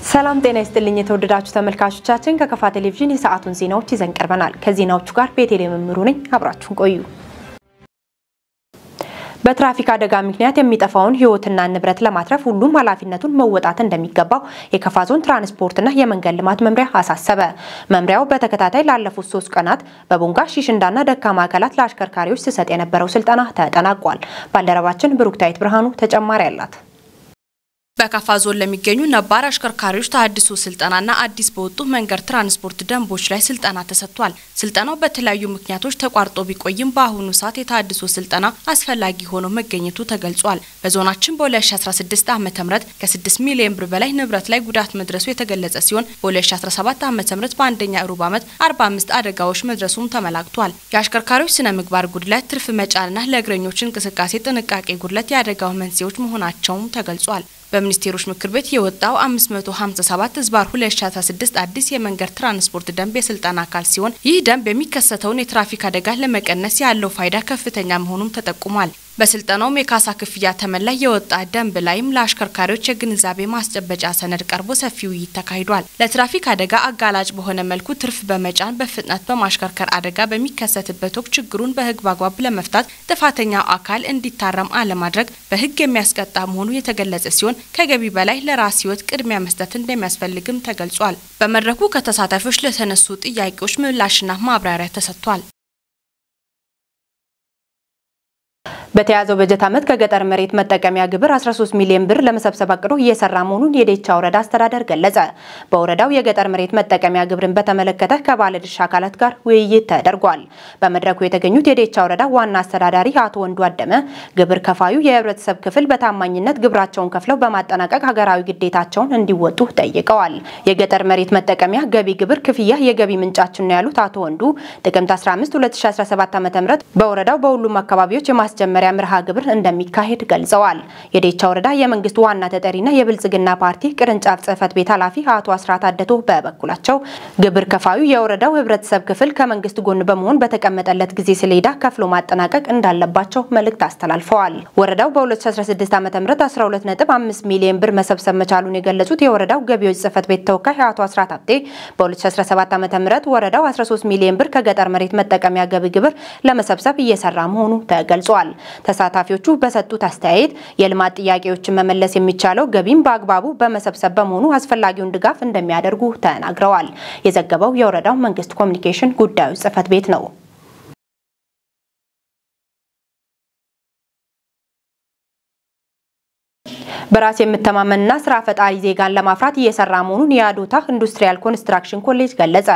ሰላም ጤና ይስጥልኝ የተወደዳችሁ ተመልካቾቻችን፣ ከከፋ ቴሌቪዥን የሰዓቱን ዜናዎች ይዘን ቀርበናል። ከዜናዎቹ ጋር ቤተልሔም መምሩ ነኝ። አብራችሁን ቆዩ። በትራፊክ አደጋ ምክንያት የሚጠፋውን ሕይወትና ንብረት ለማትረፍ ሁሉም ኃላፊነቱን መወጣት እንደሚገባው የከፋ ዞን ትራንስፖርትና የመንገድ ልማት መምሪያ አሳሰበ። መምሪያው በተከታታይ ላለፉት 3 ቀናት በቦንጋ፣ ሺሽንዳና ደካማ አካላት ለአሽከርካሪዎች ሲሰጥ የነበረው ስልጠና ተጠናቋል። ባልደረባችን ብሩክታይት ብርሃኑ ተጨማሪ አላት። በከፋ ዞን ለሚገኙ ነባር አሽከርካሪዎች ተሃድሶ ስልጠናና አዲስ በወጡ መንገድ ትራንስፖርት ደንቦች ላይ ስልጠና ተሰጥቷል። ስልጠናው በተለያዩ ምክንያቶች ተቋርጦ ቢቆይም በአሁኑ ሰዓት የተሃድሶ ስልጠና አስፈላጊ ሆኖ መገኘቱ ተገልጿል። በዞናችን በ2016 ዓ.ም ከ6 ሚሊዮን ብር በላይ ንብረት ላይ ጉዳት መድረሱ የተገለጸ ሲሆን በ2017 ዓ.ም በአንደኛ ሩብ ዓመት 45 አደጋዎች መድረሱም ተመላክቷል። የአሽከርካሪዎች ስነ ምግባር ጉድለት፣ ትርፍ መጫንና ለእግረኞች እንቅስቃሴ ጥንቃቄ ጉድለት የአደጋው መንስኤዎች መሆናቸውም ተገልጿል። በሚኒስቴሮች ምክር ቤት የወጣው 557/2016 አዲስ የመንገድ ትራንስፖርት ደንብ የስልጠና አካል ሲሆን ይህ ደንብ የሚከሰተውን የትራፊክ አደጋ ለመቀነስ ያለው ፋይዳ ከፍተኛ መሆኑም ተጠቁሟል። በስልጠናውም የካሳ ክፍያ ተመን ላይ የወጣ ደንብ ላይም ለአሽከርካሪዎች የግንዛቤ ማስጨበጫ ሰነድ ቀርቦ ሰፊ ውይይት ተካሂዷል። ለትራፊክ አደጋ አጋላጭ በሆነ መልኩ ትርፍ በመጫን በፍጥነት በማሽከርከር አደጋ በሚከሰትበት ወቅት ችግሩን በሕግ አግባብ ለመፍታት ጥፋተኛው አካል እንዲታረም አለማድረግ በሕግ የሚያስቀጣ መሆኑ የተገለጸ ሲሆን ከገቢ በላይ ለራስ ሕይወት ቅድሚያ መስጠት እንደሚያስፈልግም ተገልጿል። በመድረኩ ከተሳታፊዎች ለተነሱ ጥያቄዎች ምላሽና ማብራሪያ ተሰጥቷል። በተያዘው በጀት ዓመት ከገጠር መሬት መጠቀሚያ ግብር 13 ሚሊዮን ብር ለመሰብሰብ አቅዶ እየሰራ መሆኑን የዴቻ ወረዳ አስተዳደር ገለጸ። በወረዳው የገጠር መሬት መጠቀሚያ ግብርን በተመለከተ ከባለድርሻ አካላት ጋር ውይይት ተደርጓል። በመድረኩ የተገኙት የዴቻ ወረዳ ዋና አስተዳዳሪ አቶ ወንዱ አደመ ግብር ከፋዩ የህብረተሰብ ክፍል በታማኝነት ግብራቸውን ከፍለው በማጠናቀቅ ሀገራዊ ግዴታቸውን እንዲወጡ ጠይቀዋል። የገጠር መሬት መጠቀሚያ ገቢ ግብር ክፍያ የገቢ ምንጫችን ነው ያሉት አቶ ወንዱ ጥቅምት 15 2017 ዓ.ም በወረዳው በሁሉም አካባቢዎች የማስጀመሪያ መርሃ ግብር እንደሚካሄድ ገልጸዋል። የዴቻ ወረዳ የመንግስት ዋና ተጠሪና የብልጽግና ፓርቲ ቅርንጫፍ ጽህፈት ቤት ኃላፊ አቶ አስራት አደቶ በበኩላቸው ግብር ከፋዩ የወረዳው ህብረተሰብ ክፍል ከመንግስት ጎን በመሆን በተቀመጠለት ጊዜ ሰሌዳ ከፍሎ ማጠናቀቅ እንዳለባቸው መልእክት አስተላልፈዋል። ወረዳው በ2016 ዓ.ም 12.5 ሚሊዮን ብር መሰብሰብ መቻሉን የገለጹት የወረዳው ገቢዎች ጽህፈት ቤት ተወካይ አቶ አስራት አብቴ በ2017 ዓ.ም ወረዳው 13 ሚሊዮን ብር ከገጠር መሬት መጠቀሚያ ገቢ ግብር ለመሰብሰብ እየሰራ መሆኑ ተገልጿል። ተሳታፊዎቹ በሰጡት አስተያየት የልማት ጥያቄዎችን መመለስ የሚቻለው ገቢን በአግባቡ በመሰብሰብ በመሆኑ አስፈላጊውን ድጋፍ እንደሚያደርጉ ተናግረዋል። የዘገበው የወረዳው መንግስት ኮሚኒኬሽን ጉዳዮች ጽህፈት ቤት ነው። በራስ የምተማመንና ስራ ፈጣሪ ዜጋን ለማፍራት እየሰራ መሆኑን የአዶታ ኢንዱስትሪያል ኮንስትራክሽን ኮሌጅ ገለጸ።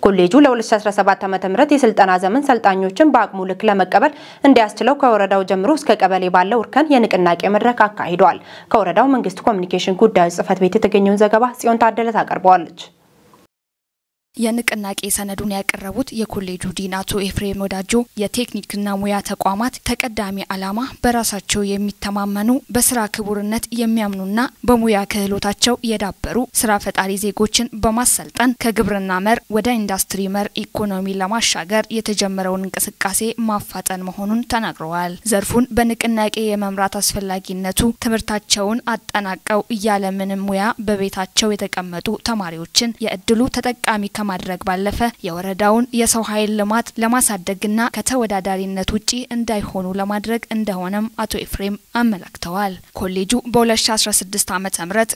ኮሌጁ ለ2017 ዓ.ም የስልጠና ዘመን ሰልጣኞችን በአቅሙ ልክ ለመቀበል እንዲያስችለው ከወረዳው ጀምሮ እስከ ቀበሌ ባለው እርከን የንቅናቄ መድረክ አካሂዷል። ከወረዳው መንግስት ኮሚኒኬሽን ጉዳዮች ጽህፈት ቤት የተገኘውን ዘገባ ጽዮን ታደለ ታቀርበዋለች። የንቅናቄ ሰነዱን ያቀረቡት የኮሌጁ ዲን አቶ ኤፍሬም ወዳጆ የቴክኒክና ሙያ ተቋማት ተቀዳሚ ዓላማ በራሳቸው የሚተማመኑ፣ በስራ ክቡርነት የሚያምኑና በሙያ ክህሎታቸው የዳበሩ ስራ ፈጣሪ ዜጎችን በማሰልጠን ከግብርና መር ወደ ኢንዱስትሪ መር ኢኮኖሚ ለማሻገር የተጀመረውን እንቅስቃሴ ማፋጠን መሆኑን ተናግረዋል። ዘርፉን በንቅናቄ የመምራት አስፈላጊነቱ ትምህርታቸውን አጠናቀው ያለምንም ሙያ በቤታቸው የተቀመጡ ተማሪዎችን የእድሉ ተጠቃሚ ከማድረግ ባለፈ የወረዳውን የሰው ኃይል ልማት ለማሳደግና ከተወዳዳሪነት ውጪ እንዳይሆኑ ለማድረግ እንደሆነም አቶ ኤፍሬም አመላክተዋል። ኮሌጁ በ2016 ዓ.ም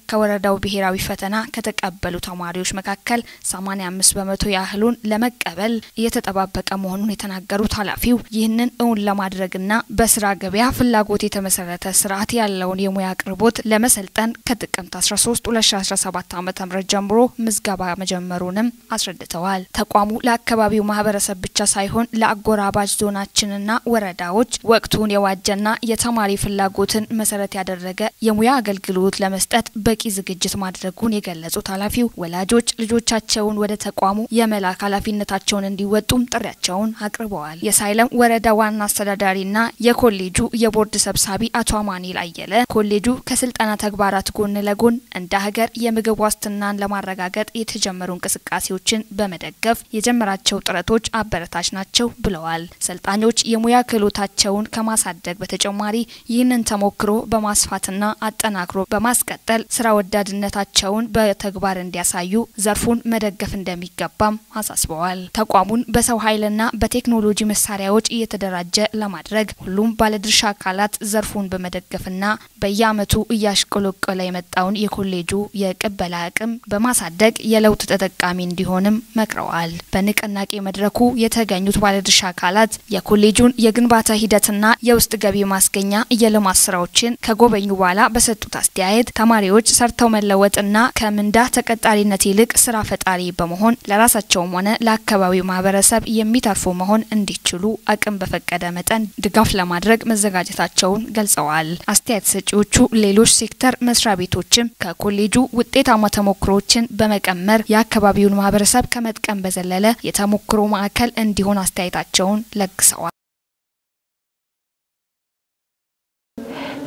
ከወረዳው ብሔራዊ ፈተና ከተቀበሉ ተማሪዎች መካከል 85% ያህሉን ለመቀበል እየተጠባበቀ መሆኑን የተናገሩት ኃላፊው ይህንን እውን ለማድረግና በስራ ገበያ ፍላጎት የተመሰረተ ስርዓት ያለውን የሙያ አቅርቦት ለመሰልጠን ከጥቅምት 13 2017 ዓ.ም ጀምሮ ምዝገባ መጀመሩንም አስረድተዋል። ተቋሙ ለአካባቢው ማህበረሰብ ብቻ ሳይሆን ለአጎራባች ዞናችንና ወረዳዎች ወቅቱን የዋጀና የተማሪ ፍላጎትን መሰረት ያደረገ የሙያ አገልግሎት ለመስጠት በቂ ዝግጅት ማድረጉን የገለጹት ኃላፊው ወላጆች ልጆቻቸውን ወደ ተቋሙ የመላክ ኃላፊነታቸውን እንዲወጡም ጥሪያቸውን አቅርበዋል። የሳይለም ወረዳ ዋና አስተዳዳሪና የኮሌጁ የቦርድ ሰብሳቢ አቶ አማኑኤል አየለ ኮሌጁ ከስልጠና ተግባራት ጎን ለጎን እንደ ሀገር የምግብ ዋስትናን ለማረጋገጥ የተጀመሩ እንቅስቃሴዎች ሰልጣኞችን በመደገፍ የጀመራቸው ጥረቶች አበረታች ናቸው ብለዋል። ሰልጣኞች የሙያ ክህሎታቸውን ከማሳደግ በተጨማሪ ይህንን ተሞክሮ በማስፋትና አጠናክሮ በማስቀጠል ስራ ወዳድነታቸውን በተግባር እንዲያሳዩ ዘርፉን መደገፍ እንደሚገባም አሳስበዋል። ተቋሙን በሰው ኃይልና በቴክኖሎጂ መሳሪያዎች እየተደራጀ ለማድረግ ሁሉም ባለድርሻ አካላት ዘርፉን በመደገፍና በየአመቱ እያሽቆለቆለ የመጣውን የኮሌጁ የቅበላ አቅም በማሳደግ የለውጥ ተጠቃሚ እንዲሆንም መክረዋል። በንቅናቄ መድረኩ የተገኙት ባለድርሻ አካላት የኮሌጁን የግንባታ ሂደትና የውስጥ ገቢ ማስገኛ የልማት ስራዎችን ከጎበኙ በኋላ በሰጡት አስተያየት ተማሪዎች ሰርተው መለወጥና ከምንዳ ተቀጣሪነት ይልቅ ስራ ፈጣሪ በመሆን ለራሳቸውም ሆነ ለአካባቢው ማህበረሰብ የሚተርፉ መሆን እንዲችሉ አቅም በፈቀደ መጠን ድጋፍ ለማድረግ መዘጋጀታቸውን ገልጸዋል። አስተያየት ሰጪዎቹ ሌሎች ሴክተር መስሪያ ቤቶችም ከኮሌጁ ውጤታማ ተሞክሮዎችን በመቀመር የአካባቢውን ማህበረሰብ ከመጥቀም በዘለለ የተሞክሮ ማዕከል እንዲሆን አስተያየታቸውን ለግሰዋል።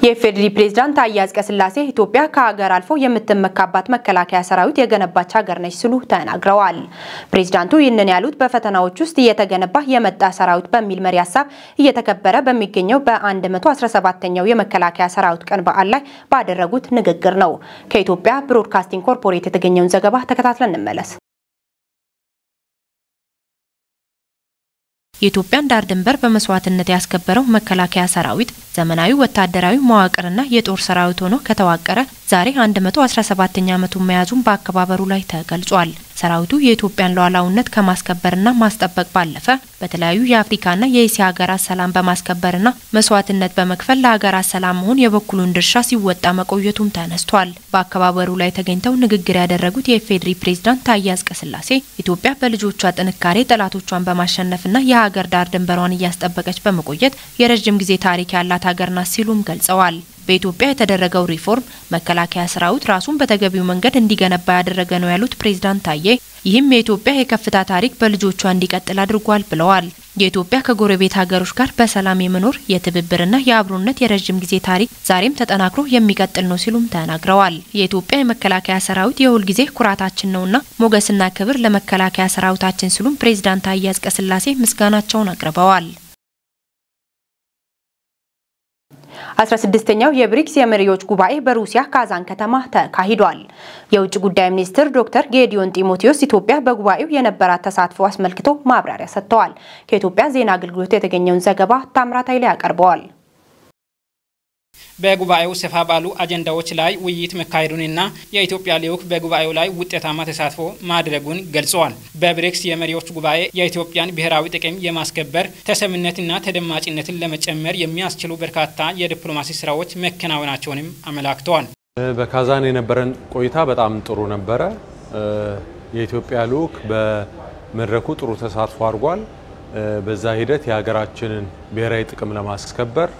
የኢፌዴሪ ፕሬዝዳንት ታዬ አጽቀሥላሴ ኢትዮጵያ ከሀገር አልፎ የምትመካባት መከላከያ ሰራዊት የገነባች ሀገር ነች ሲሉ ተናግረዋል። ፕሬዝዳንቱ ይህንን ያሉት በፈተናዎች ውስጥ እየተገነባ የመጣ ሰራዊት በሚል መሪ ሀሳብ እየተከበረ በሚገኘው በ117ኛው የመከላከያ ሰራዊት ቀን በዓል ላይ ባደረጉት ንግግር ነው። ከኢትዮጵያ ብሮድካስቲንግ ኮርፖሬት የተገኘውን ዘገባ ተከታትለን እንመለስ። የኢትዮጵያን ዳር ድንበር በመስዋዕትነት ያስከበረው መከላከያ ሰራዊት ዘመናዊ ወታደራዊ መዋቅርና የጦር ሰራዊት ሆኖ ከተዋቀረ ዛሬ 117ኛ ዓመቱን መያዙን በአከባበሩ ላይ ተገልጿል። ሰራዊቱ የኢትዮጵያን ሉዓላዊነት ከማስከበርና ማስጠበቅ ባለፈ በተለያዩ የአፍሪካና የኤሲያ ሀገራት ሰላም በማስከበርና መስዋዕትነት በመክፈል ለሀገራት ሰላም መሆን የበኩሉን ድርሻ ሲወጣ መቆየቱም ተነስቷል። በአከባበሩ ላይ ተገኝተው ንግግር ያደረጉት የኢፌዴሪ ፕሬዝዳንት ታዬ አጽቀሥላሴ ኢትዮጵያ በልጆቿ ጥንካሬ ጠላቶቿን በማሸነፍና የሀገር ዳር ድንበሯን እያስጠበቀች በመቆየት የረጅም ጊዜ ታሪክ ያላት ሀገር ናት ሲሉም ገልጸዋል። በኢትዮጵያ የተደረገው ሪፎርም መከላከያ ሰራዊት ራሱን በተገቢው መንገድ እንዲገነባ ያደረገ ነው ያሉት ፕሬዝዳንት ታዬ ይህም የኢትዮጵያ የከፍታ ታሪክ በልጆቿ እንዲቀጥል አድርጓል ብለዋል። የኢትዮጵያ ከጎረቤት ሀገሮች ጋር በሰላም የመኖር የትብብርና የአብሮነት የረጅም ጊዜ ታሪክ ዛሬም ተጠናክሮ የሚቀጥል ነው ሲሉም ተናግረዋል። የኢትዮጵያ የመከላከያ ሰራዊት የሁል ጊዜ ኩራታችን ነውና ሞገስና ክብር ለመከላከያ ሰራዊታችን ሲሉም ፕሬዝዳንት ታዬ አጽቀሥላሴ ምስጋናቸውን አቅርበዋል። 16ኛው የብሪክስ የመሪዎች ጉባኤ በሩሲያ ካዛን ከተማ ተካሂዷል። የውጭ ጉዳይ ሚኒስትር ዶክተር ጌዲዮን ጢሞቴዎስ ኢትዮጵያ በጉባኤው የነበራት ተሳትፎ አስመልክቶ ማብራሪያ ሰጥተዋል። ከኢትዮጵያ ዜና አገልግሎት የተገኘውን ዘገባ ታምራት ኃይሌ ያቀርበዋል። በጉባኤው ሰፋ ባሉ አጀንዳዎች ላይ ውይይት መካሄዱንና የኢትዮጵያ ልዑክ በጉባኤው ላይ ውጤታማ ተሳትፎ ማድረጉን ገልጸዋል። በብሪክስ የመሪዎች ጉባኤ የኢትዮጵያን ብሔራዊ ጥቅም የማስከበር ተሰሚነትና ተደማጭነትን ለመጨመር የሚያስችሉ በርካታ የዲፕሎማሲ ስራዎች መከናወናቸውንም አመላክተዋል። በካዛን የነበረን ቆይታ በጣም ጥሩ ነበረ። የኢትዮጵያ ልዑክ በመድረኩ ጥሩ ተሳትፎ አድርጓል። በዛ ሂደት የሀገራችንን ብሔራዊ ጥቅም ለማስከበር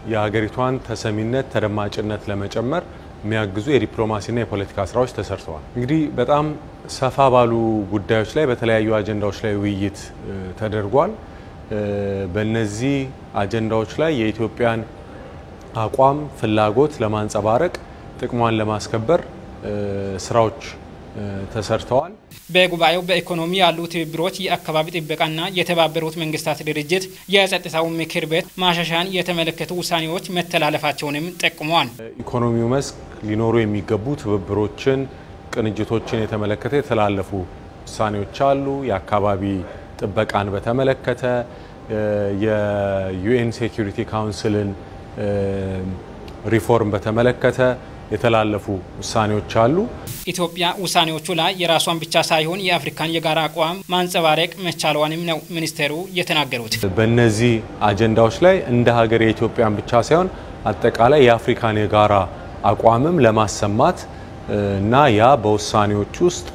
የሀገሪቷን ተሰሚነት ተደማጭነት ለመጨመር የሚያግዙ የዲፕሎማሲና የፖለቲካ ስራዎች ተሰርተዋል። እንግዲህ በጣም ሰፋ ባሉ ጉዳዮች ላይ በተለያዩ አጀንዳዎች ላይ ውይይት ተደርጓል። በእነዚህ አጀንዳዎች ላይ የኢትዮጵያን አቋም፣ ፍላጎት ለማንጸባረቅ ጥቅሟን ለማስከበር ስራዎች ተሰርተዋል። በጉባኤው በኢኮኖሚ ያሉ ትብብሮች፣ የአካባቢ ጥበቃና የተባበሩት መንግስታት ድርጅት የጸጥታው ምክር ቤት ማሻሻያን የተመለከቱ ውሳኔዎች መተላለፋቸውንም ጠቁመዋል። ኢኮኖሚው መስክ ሊኖሩ የሚገቡ ትብብሮችን፣ ቅንጅቶችን የተመለከተ የተላለፉ ውሳኔዎች አሉ። የአካባቢ ጥበቃን በተመለከተ የ UN Security Council ን ሪፎርም በተመለከተ የተላለፉ ውሳኔዎች አሉ። ኢትዮጵያ ውሳኔዎቹ ላይ የራሷን ብቻ ሳይሆን የአፍሪካን የጋራ አቋም ማንጸባረቅ መቻሏንም ነው ሚኒስቴሩ የተናገሩት። በእነዚህ አጀንዳዎች ላይ እንደ ሀገር የኢትዮጵያን ብቻ ሳይሆን አጠቃላይ የአፍሪካን የጋራ አቋምም ለማሰማት እና ያ በውሳኔዎች ውስጥ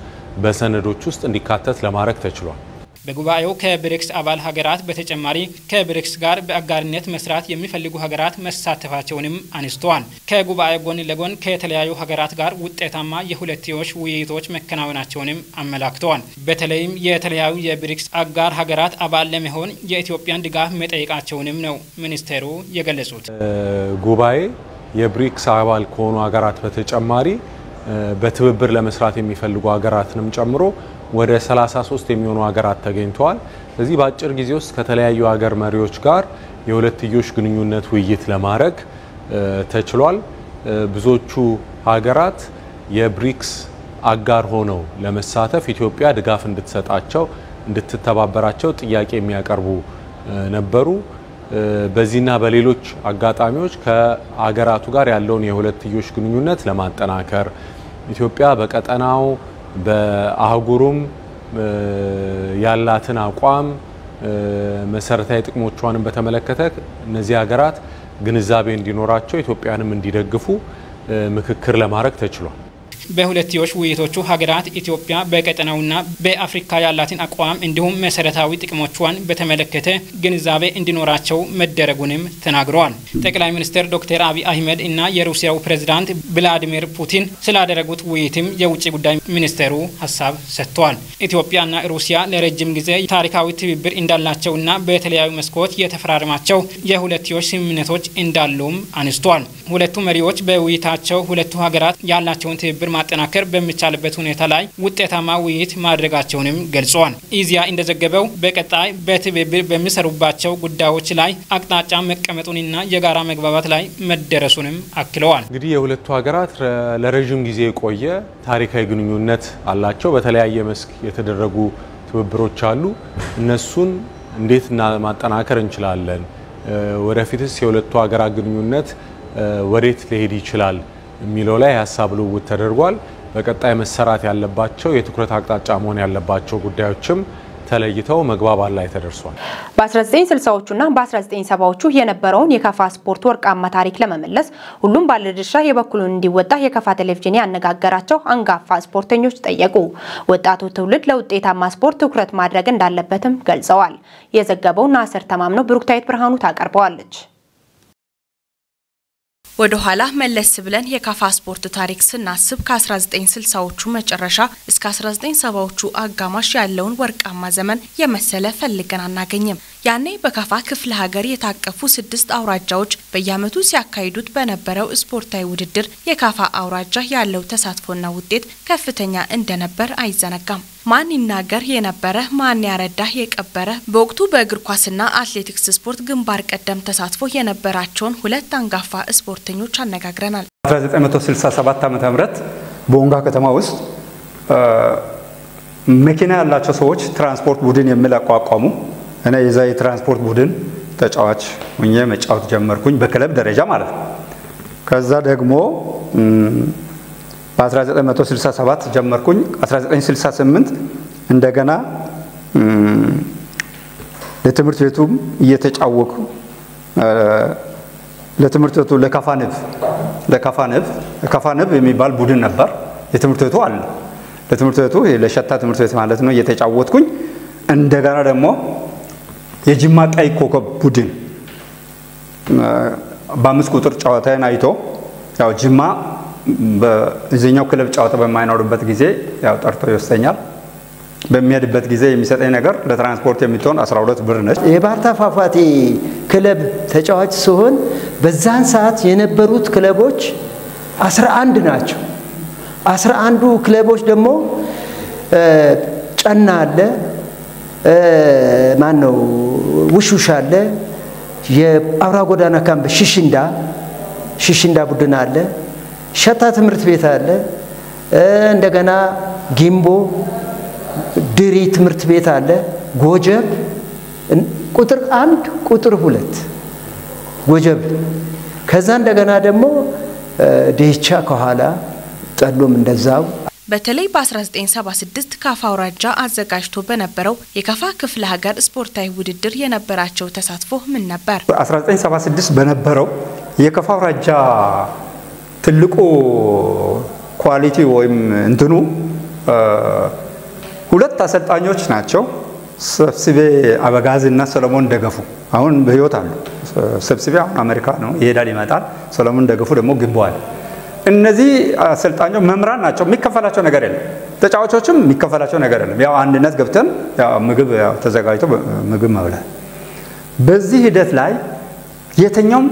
በሰነዶች ውስጥ እንዲካተት ለማድረግ ተችሏል። በጉባኤው ከብሪክስ አባል ሀገራት በተጨማሪ ከብሪክስ ጋር በአጋርነት መስራት የሚፈልጉ ሀገራት መሳተፋቸውንም አንስተዋል። ከጉባኤው ጎን ለጎን ከተለያዩ ሀገራት ጋር ውጤታማ የሁለትዮሽ ውይይቶች መከናወናቸውንም አመላክተዋል። በተለይም የተለያዩ የብሪክስ አጋር ሀገራት አባል ለመሆን የኢትዮጵያን ድጋፍ መጠየቃቸውንም ነው ሚኒስቴሩ የገለጹት። ጉባኤ የብሪክስ አባል ከሆኑ ሀገራት በተጨማሪ በትብብር ለመስራት የሚፈልጉ ሀገራትንም ጨምሮ ወደ 33 የሚሆኑ ሀገራት ተገኝተዋል። ስለዚህ በአጭር ጊዜ ውስጥ ከተለያዩ ሀገር መሪዎች ጋር የሁለትዮሽ ግንኙነት ውይይት ለማድረግ ተችሏል። ብዙዎቹ ሀገራት የብሪክስ አጋር ሆነው ለመሳተፍ ኢትዮጵያ ድጋፍ እንድትሰጣቸው እንድትተባበራቸው ጥያቄ የሚያቀርቡ ነበሩ። በዚህና በሌሎች አጋጣሚዎች ከሀገራቱ ጋር ያለውን የሁለትዮሽ ግንኙነት ለማጠናከር ኢትዮጵያ በቀጠናው በአህጉሩም ያላትን አቋም መሰረታዊ ጥቅሞቿንም በተመለከተ እነዚህ ሀገራት ግንዛቤ እንዲኖራቸው ኢትዮጵያንም እንዲደግፉ ምክክር ለማድረግ ተችሏል። በሁለትዮሽ ውይይቶቹ ሀገራት ኢትዮጵያ በቀጠናውና በአፍሪካ ያላትን አቋም እንዲሁም መሰረታዊ ጥቅሞቿን በተመለከተ ግንዛቤ እንዲኖራቸው መደረጉንም ተናግረዋል። ጠቅላይ ሚኒስትር ዶክተር አብይ አህመድ እና የሩሲያው ፕሬዝዳንት ቭላዲሚር ፑቲን ስላደረጉት ውይይትም የውጭ ጉዳይ ሚኒስቴሩ ሀሳብ ሰጥተዋል። ኢትዮጵያና ሩሲያ ለረጅም ጊዜ ታሪካዊ ትብብር እንዳላቸውና በተለያዩ መስኮች የተፈራረማቸው የሁለትዮሽ ስምምነቶች እንዳሉም አንስተዋል። ሁለቱ መሪዎች በውይይታቸው ሁለቱ ሀገራት ያላቸውን ትብብር ማጠናከር በሚቻልበት ሁኔታ ላይ ውጤታማ ውይይት ማድረጋቸውንም ገልጸዋል። ኢዜአ እንደዘገበው በቀጣይ በትብብር በሚሰሩባቸው ጉዳዮች ላይ አቅጣጫ መቀመጡንና የጋራ መግባባት ላይ መደረሱንም አክለዋል። እንግዲህ የሁለቱ ሀገራት ለረዥም ጊዜ የቆየ ታሪካዊ ግንኙነት አላቸው። በተለያየ መስክ የተደረጉ ትብብሮች አሉ። እነሱን እንዴት ማጠናከር እንችላለን? ወደፊትስ የሁለቱ ሀገራት ግንኙነት ወዴት ሊሄድ ይችላል የሚለው ላይ የሀሳብ ልውውጥ ተደርጓል። በቀጣይ መሰራት ያለባቸው የትኩረት አቅጣጫ መሆን ያለባቸው ጉዳዮችም ተለይተው መግባባት ላይ ተደርሷል። በ1960ዎቹና በ1970ዎቹ የነበረውን የከፋ ስፖርት ወርቃማ ታሪክ ለመመለስ ሁሉም ባለድርሻ የበኩሉን እንዲወጣ የከፋ ቴሌቪዥን ያነጋገራቸው አንጋፋ ስፖርተኞች ጠየቁ። ወጣቱ ትውልድ ለውጤታማ ስፖርት ትኩረት ማድረግ እንዳለበትም ገልጸዋል። የዘገበው ናስር ተማምነው፣ ብሩክታዊት ብርሃኑ ታቀርበዋለች። ወደ ኋላ መለስ ብለን የካፋ ስፖርት ታሪክ ስናስብ ከ1960ዎቹ መጨረሻ እስከ 1970ዎቹ አጋማሽ ያለውን ወርቃማ ዘመን የመሰለ ፈልገን አናገኝም። ያኔ በካፋ ክፍለ ሀገር የታቀፉ 6 አውራጃዎች በየዓመቱ ሲያካሂዱት በነበረው ስፖርታዊ ውድድር የካፋ አውራጃ ያለው ተሳትፎና ውጤት ከፍተኛ እንደነበር አይዘነጋም። ማን ይናገር የነበረ ማን ያረዳ የቀበረ በወቅቱ በእግር ኳስና አትሌቲክስ ስፖርት ግንባር ቀደም ተሳትፎ የነበራቸውን ሁለት አንጋፋ ስፖርተኞች አነጋግረናል። 1967 ዓ.ም በወንጋ ከተማ ውስጥ መኪና ያላቸው ሰዎች ትራንስፖርት ቡድን የሚል አቋቋሙ። እኔ የዛ የትራንስፖርት ቡድን ተጫዋች ሆኜ መጫወት ጀመርኩኝ፣ በክለብ ደረጃ ማለት ነው። ከዛ ደግሞ በ1967 ጀመርኩኝ። 1968 እንደገና ለትምህርት ቤቱም እየተጫወኩ ለትምህርት ቤቱ ለካፋ ንብ የሚባል ቡድን ነበር። የትምህርት ቤቱ አለ ለትምህርት ቤቱ ለሸታ ትምህርት ቤት ማለት ነው። እየተጫወትኩኝ እንደገና ደግሞ የጅማ ቀይ ኮከብ ቡድን በ5 ቁጥር ጨዋታዬን አይቶ ያው ጅማ በዚህኛው ክለብ ጨዋታ በማይኖርበት ጊዜ ያው ጠርቶ ይወስደኛል። በሚሄድበት ጊዜ የሚሰጠኝ ነገር ለትራንስፖርት የምትሆን 12 ብር ነች። የባርታ ፏፏቴ ክለብ ተጫዋች ሲሆን በዛን ሰዓት የነበሩት ክለቦች 11 ናቸው። 11ዱ ክለቦች ደግሞ ጨና አለ፣ ማን ነው ውሹሽ አለ፣ የአውራ ጎዳና ካምፕ ሽሽንዳ ቡድን አለ፣ ሸታ ትምህርት ቤት አለ፣ እንደገና ጊምቦ ድሪ ትምህርት ቤት አለ፣ ጎጀብ ቁጥር 1 ቁጥር 2 ጎጀብ፣ ከዛ እንደገና ደግሞ ዴቻ ከኋላ ጠሎም እንደዛው። በተለይ በ1976 ካፋ አውራጃ አዘጋጅቶ በነበረው የካፋ ክፍለ ሀገር ስፖርታዊ ውድድር የነበራቸው ተሳትፎ ምን ነበር? 1976 በነበረው የካፋ አውራጃ ትልቁ quality ወይም እንትኑ ሁለት አሰልጣኞች ናቸው። ሰብስቤ አበጋዝ እና ሰለሞን ደገፉ አሁን በህይወት አሉ። ሰብስቤ አሁን አሜሪካ ነው ይሄዳል ይመጣል። ሰለሞን ደገፉ ደግሞ ግንበዋል። እነዚህ አሰልጣኞች መምህራን ናቸው። የሚከፈላቸው ነገር የለም። ተጫዋቾችም የሚከፈላቸው ነገር የለም። ያው አንድነት ገብተን ያው ምግብ ያው ተዘጋጅቶ ምግብ መብላት። በዚህ ሂደት ላይ የተኛውም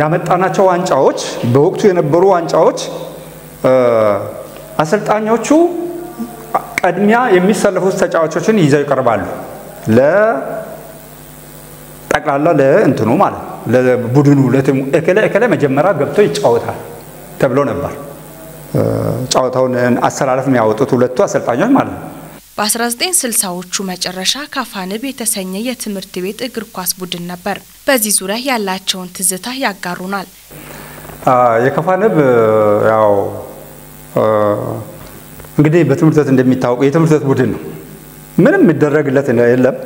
ያመጣናቸው ዋንጫዎች በወቅቱ የነበሩ ዋንጫዎች አሰልጣኞቹ ቀድሚያ የሚሰለፉት ተጫዋቾችን ይዘው ይቀርባሉ። ለጠቅላላ ለእንትኑ ማለት ለቡድኑ ለቲሙ እከለ እከለ መጀመሪያ ገብቶ ይጫወታል ተብሎ ነበር። ጨዋታውን አሰላለፍ የሚያወጡት ሁለቱ አሰልጣኞች ማለት ነው። በ1960ዎቹ መጨረሻ ካፋንብ የተሰኘ የትምህርት ቤት እግር ኳስ ቡድን ነበር። በዚህ ዙሪያ ያላቸውን ትዝታ ያጋሩናል። የካፋንብ ያው እንግዲህ በትምህርት ቤት እንደሚታወቀው የትምህርት ቤት ቡድን ነው። ምንም የሚደረግለት የለም።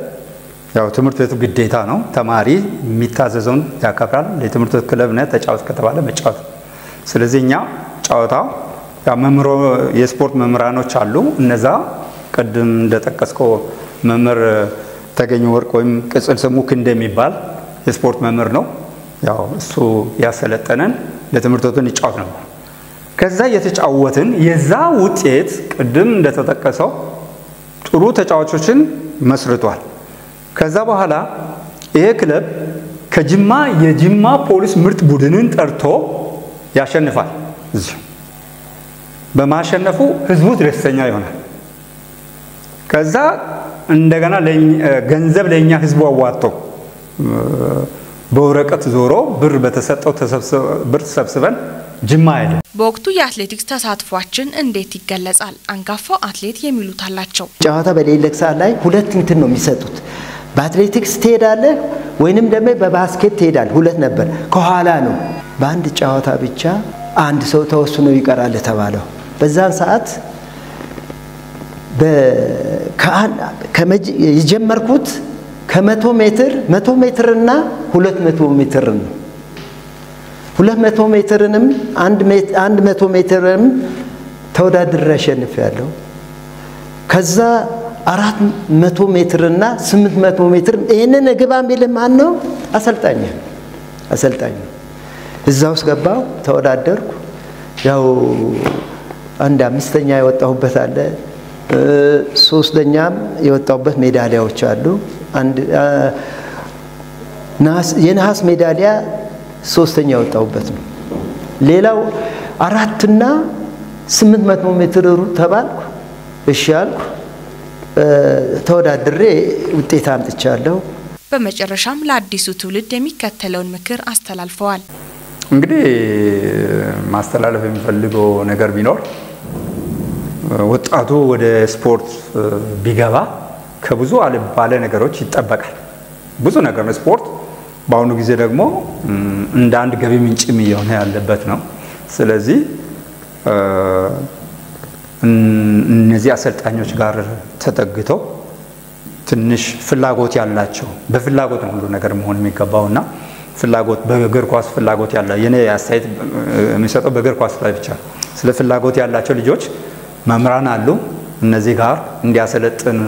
ያው ትምህርት ቤቱ ግዴታ ነው። ተማሪ የሚታዘዘውን ያከብራል። የትምህርት ቤት ክለብ ነህ ተጫወት ከተባለ መጫወት። ስለዚህ እኛ ጨዋታው ያው መምህሮ የስፖርት መምህራኖች አሉ። እነዛ ቅድም እንደጠቀስከው መምህር ተገኘ ወርቅ ወይም ቅጽል ስሙ ክንደ የሚባል የስፖርት መምህር ነው። ያው እሱ ያሰለጠነን ለትምህርት ቤቱ እንጫወት ነበር። ከዛ የተጫወትን የዛ ውጤት ቅድም እንደተጠቀሰው ጥሩ ተጫዋቾችን መስርቷል። ከዛ በኋላ ይሄ ክለብ ከጅማ የጅማ ፖሊስ ምርጥ ቡድንን ጠርቶ ያሸንፋል። እዚሁ በማሸነፉ ህዝቡ ደስተኛ ይሆናል። ከዛ እንደገና ገንዘብ ለኛ ህዝቡ አዋጥቶ በወረቀት ዞሮ ብር በተሰጠው ብር ተሰብስበን ጅማ ሄደ። በወቅቱ የአትሌቲክስ ተሳትፏችን እንዴት ይገለጻል? አንጋፋው አትሌት የሚሉት አላቸው። ጨዋታ በሌለ ሰዓት ላይ ሁለት እንትን ነው የሚሰጡት። በአትሌቲክስ ትሄዳለህ ወይንም ደግሞ በባስኬት ትሄዳለህ። ሁለት ነበር፣ ከኋላ ነው። በአንድ ጨዋታ ብቻ አንድ ሰው ተወስኖ ይቀራል የተባለው በዛን ሰዓት የጀመርኩት ከ100 ሜትር 100 ሜትርና 200 ሜትር ነው። 200 ሜትርንም 100 ሜትርንም ተወዳድሬ አሸንፌያለሁ። ከዛ 400 ሜትርና 800 ሜትር ይሄንን ግባ የሚልህ ማን ነው? አሰልጣኝ አሰልጣኝ። እዛ ውስጥ ገባሁ፣ ተወዳደርኩ። ያው አንድ አምስተኛ የወጣሁበት አለ፣ ሶስተኛም የወጣሁበት ሜዳሊያዎች አሉ። አንድ የነሐስ ሜዳሊያ ሶስተኛ የወጣሁበት ነው። ሌላው 4 እና 800 ሜትር ሩጥ ተባልኩ። እሺ አልኩ። ተወዳድሬ ውጤት አምጥቻለሁ። በመጨረሻም ለአዲሱ ትውልድ የሚከተለውን ምክር አስተላልፈዋል። እንግዲህ ማስተላለፍ የሚፈልገው ነገር ቢኖር ወጣቱ ወደ ስፖርት ቢገባ ከብዙ አልባሌ ነገሮች ይጠበቃል። ብዙ ነገር ነው ስፖርት። በአሁኑ ጊዜ ደግሞ እንደ አንድ ገቢ ምንጭም እየሆነ ያለበት ነው። ስለዚህ እነዚህ አሰልጣኞች ጋር ተጠግተው ትንሽ ፍላጎት ያላቸው በፍላጎት ነው ሁሉ ነገር መሆን የሚገባውና ፍላጎት በእግር ኳስ ፍላጎት ያላ የኔ አስተያየት የሚሰጠው በእግር ኳስ ላይ ብቻ ስለ ፍላጎት ያላቸው ልጆች መምህራን አሉ። እነዚህ ጋር እንዲያሰለጥን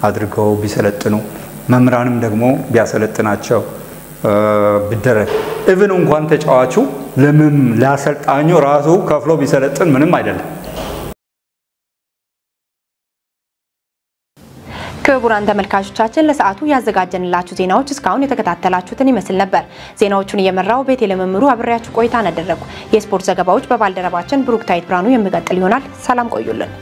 አድርገው ቢሰለጥኑ መምህራንም ደግሞ ቢያሰለጥናቸው ቢደረግ even እንኳን ተጫዋቹ ለምን ለአሰልጣኙ ራሱ ከፍሎ ቢሰለጥን ምንም አይደለም። ክቡራን ተመልካቾቻችን ለሰዓቱ ያዘጋጀንላችሁ ዜናዎች እስካሁን የተከታተላችሁትን ይመስል ነበር። ዜናዎቹን እየመራው ቤቴ ለመምሩ አብሬያችሁ ቆይታ አደረኩ። የስፖርት ዘገባዎች በባልደረባችን ብሩክታይት ብርሃኑ የሚቀጥል ይሆናል። ሰላም ቆዩልን።